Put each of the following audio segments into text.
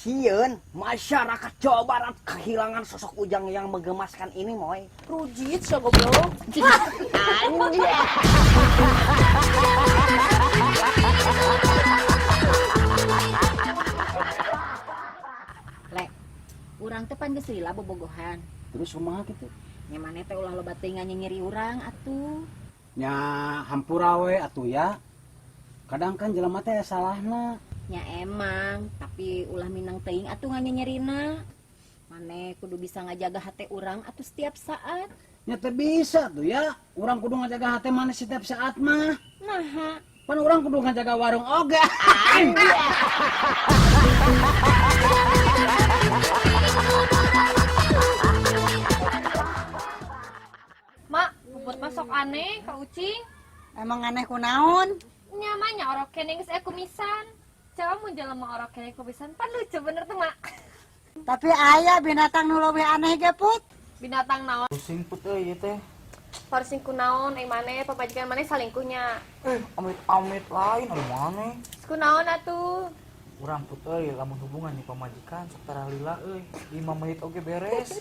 Sieun masyarakat Jawa Barat kehilangan sosok Ujang yang menggemaskan ini, Moy. Rujit sia, goblok. Anjir. Le, urang teh pan geus lila bobogohan. Terus kumaha kitu? Nya maneh teh ulah loba teuing nyeri urang atuh. Nya hampura we atuh ya. Kadang kan jelema teh salahna. Nya emang, tapi ulah minang teuing atuh nganyerina. Maneh kudu bisa ngajaga hate urang atuh setiap saat. Nya teh bisa tuh ya. Urang kudu ngajaga hate maneh setiap saat mah. Naha? Pan urang kudu ngajaga warung oge. Mak, Puput mah sok aneh ka Ucing. Emang aneh kunaon? Nya mah nya orok keneh geus aya kumisan. Coba mun jelema orok keneh kumisan pan lucu bener tuh, Mak. Tapi aya binatang nu leuwih aneh ge, Put. Binatang naon? Pusing, Put, euy ieu teh. Parsing kunaon ai maneh, pamajikan maneh salingkuhnya? Eh, amit-amit, lain anu maneh. Kunaon atuh? Urang, Put, euy, lamun hubungan nih pamajikan sok tara lila euy. 5 menit oge beres.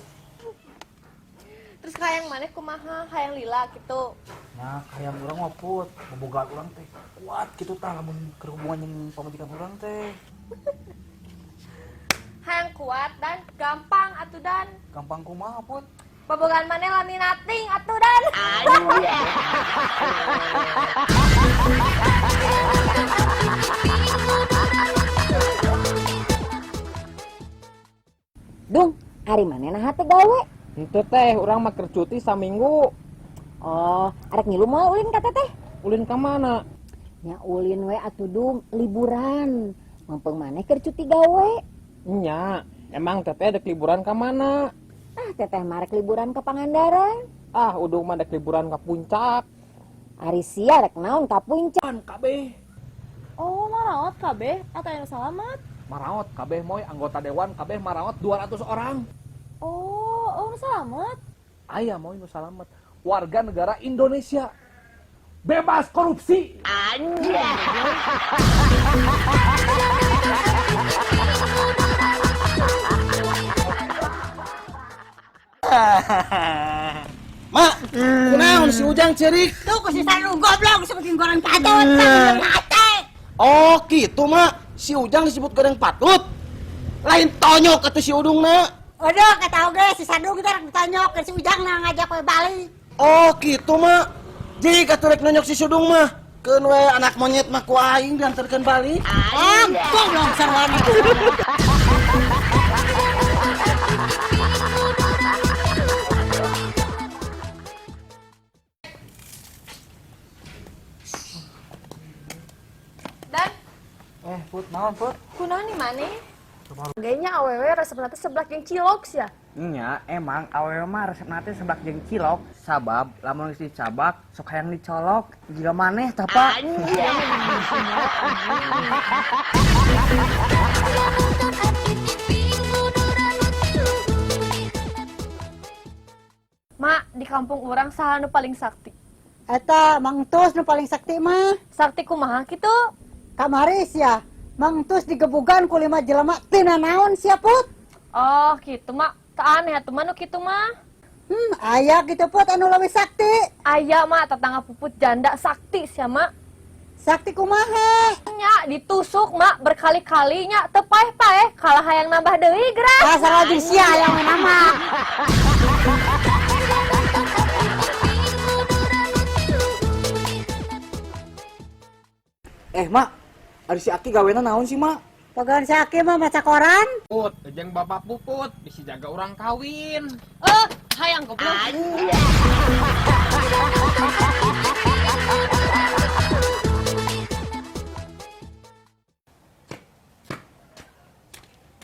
Terus hayang maneh kumaha? Hayang lila gitu? Nah, hayang urang mah, Put, boboga urang teh kuat gitu tah lamun keur hubungan jeung pamajikan urang teh. Hayang kuat dan gampang atuh, Dan. Gampang kumaha, Put? Bobogaan maneh lami nating atuh, Dan. Dung, ari maneh naha teh gawe? Henteu teh, urang mah keur cuti saminggu. Oh, arek ngilu moal ulin ka teteh? Ulin ka mana? Nya ulin we atuh, Dung, liburan. Mumpung maneh keur cuti gawe. Nya, emang teteh dek liburan ka mana? Ah, teteh mah rek liburan ke Pangandaran. Ah, Udung mah dek liburan ka Puncak. Ari sia rek naon ka Puncak? Kan kabeh. Oh, maraot kabeh atau anu salamat? Maraot kabeh, Moy, anggota dewan kabeh maraot 200 orang. Oh, oh nu salamat. Aya, Moy, nu salamet. Warga negara Indonesia. Bebas korupsi. Anjir. Mak, kunaon si Ujang cerik? Tuh ku si Sandung goblok seperti goreng patut, hate. Oh, gitu, Mak. Si Ujang disebut goreng patut. Lain tonyok atuh si Udungna. Waduh, kata oge si Sandung teh rek ditonyok si Ujang na ngajak we balik. Oh, gitu, Mak. Jika atuh rek nonyok si Sudung mah, keun we anak monyet mah ku aing diantarkeun balik. Ah, goblok sarwana. Dan Eh, Put, naon, Put? kunaon nih maneh? Kayaknya awewe resepna teh seblak jeung cilok sia. Nya, emang awewe mah resepna teh seblak jeung cilok, sabab lamun geus dicabak sok hayang dicolok, jiga maneh tah, Pak. Mak, di kampung urang saha nu paling sakti? Eta Mang Tus nu paling sakti mah. Sakti kumaha kitu? Kamari sia, Mang Tus digebugan ku 5 jelema tina naon sia, Put? Oh, gitu, Mak. Teu aneh atuh mah nu kitu mah. Aya gitu, Put, anu leuwih sakti. Aya, Mak, tetangga Puput janda sakti sia, Mak. Sakti kumaha? Nya ditusuk, Mak, berkali-kali nya teu paeh-paeh, kalah hayang nambah deui geura. Ah, salah jeung sia hayang we nambah. Eh, Mak, ari si Aki gawena naon sih, Mak? Pagawean si Aki mah maca koran. Put, jeung Bapak Puput bisi jaga urang kawin. Eh, hayang goblok.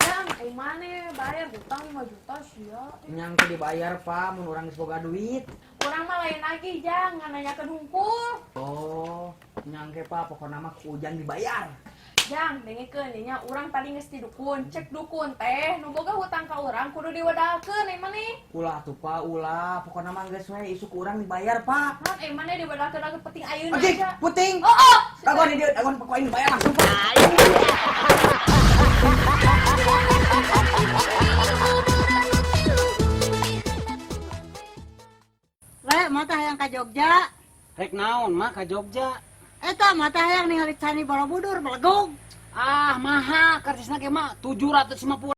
Yang, ai maneh bayar hutang 5 juta sia. Nyang teh dibayar, Pak, mun urang geus boga duit. Urang mah lain lagi, Jang, ngan nanyakeun hungkul. Oh, nyang ke, Pak, pokona mah ku Ujang dibayar. Jang, dengekeun nya, urang tadi geus di dukun, cek dukun teh nu boga hutang ka urang kudu diwedalkeun ai maneh. Ulah atuh, Pak, ulah. Pokona mah geus we isuk ku urang dibayar, Pak. Naon ai maneh diwedalkeun lagi penting ayeuna Anjing, aja. puting. Oh, oh. Dagon di dieu, dagon pokok aing dibayar langsung, Pak. Mah teh hayang ka Jogja. Rek naon mah ka Jogja? Eta mah teh hayang ningali Candi Borobudur belegug. Ah, mahal karcisna ge mah 750.